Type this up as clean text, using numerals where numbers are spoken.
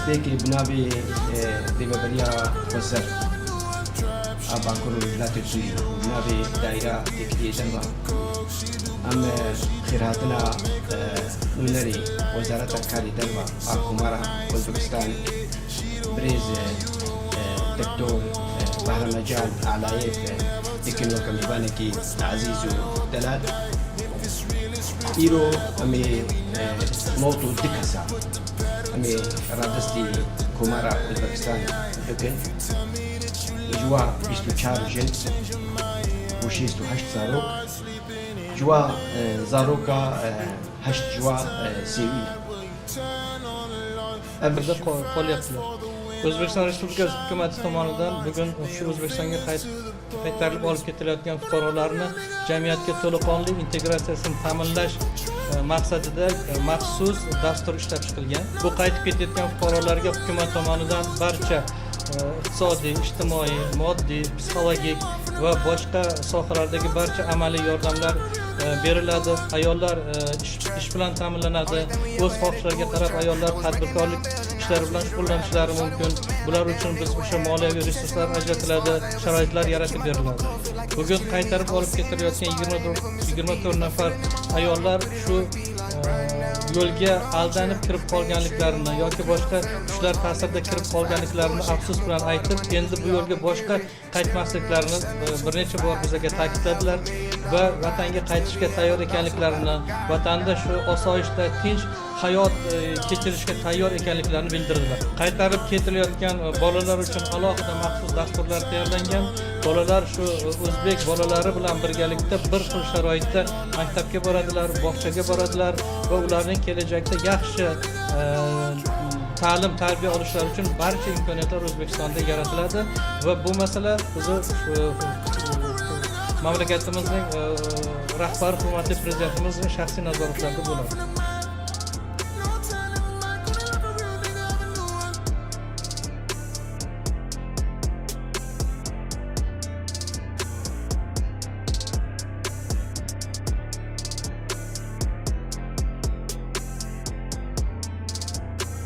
Destpêkê bi navê Rêveberiya Xweser a Bakur û Rojhilatê Sûrî û bi navê Daîra Têkiliyê Derve em xêrhatina nûnerê Wezareta Karê Derve a Komara Ozbekistan birêz Doktor Bahramecan Alayev dikin weke mêvanekî ezîz û delal. Îro em ê 92 kesa em ê radestî Komara Ozbekistan bikin. Ji wa 24 jin û 68 zarok. Ji wa zaroka 8 ji wa sêwî ne. Ev Bizda qolyaptilar. O'zbekiston Respublikasi hukumati tomonidan bugun shu O'zbekistonga qaytarilib olib ketilayotgan fuqarolarni jamiyatga to'laqonli integratsiyasini ta'minlash maqsadida maxsus dastur ishlab chiqilgan. Bu qaytib ketayotgan fuqarolarga hukumat tomonidan barcha iqtisodiy, ijtimoiy, moddiy, psixologik va boshqa sohalardagi barcha amaliy yordamlar beriladi. Ayollar ish bilan ta'minlanadi. O'z xohishlariga qarab ayollar tadbirkorlik ishlari bilan shug'ullanishlari mumkin. Bular uchun biz o'sha moliyaviy resurslar ajratiladi, sharoitlar yaratib beriladi. Bugun qaytarib olib ketilayotgan 24 nafar ayollar shu yo'lga aldanib kirib qolganliklarini yoki boshqa kuchlar ta'sirida kirib qolganliklarini afsus bilan aytib, endi bu yo'lga boshqa qaytmasliklarini bir necha bor bizga ta'kidladilar va vatanga qaytishga tayyor ekanliklarini, vatanda shu osoyishta, tinch hayot kechirishga tayyor ekanliklarini bildirdilar. Qaytarib ketilayotgan bolalar uchun alohida maxsus dasturlar tayyorlangan. Bolalar shu o'zbek bolalari bilan birgalikda bir xil sharoitda maktabga boradilar, bog'chaga boradilar va ularning kelajakda yaxshi ta'lim tarbiya olishlari uchun barcha imkoniyatlar O'zbekistonda yaratiladi va bu masala bizni mamlakatimizning rahbari, hurmatli Prezidentimizning shaxsiy nazoratlarida bo'ladi.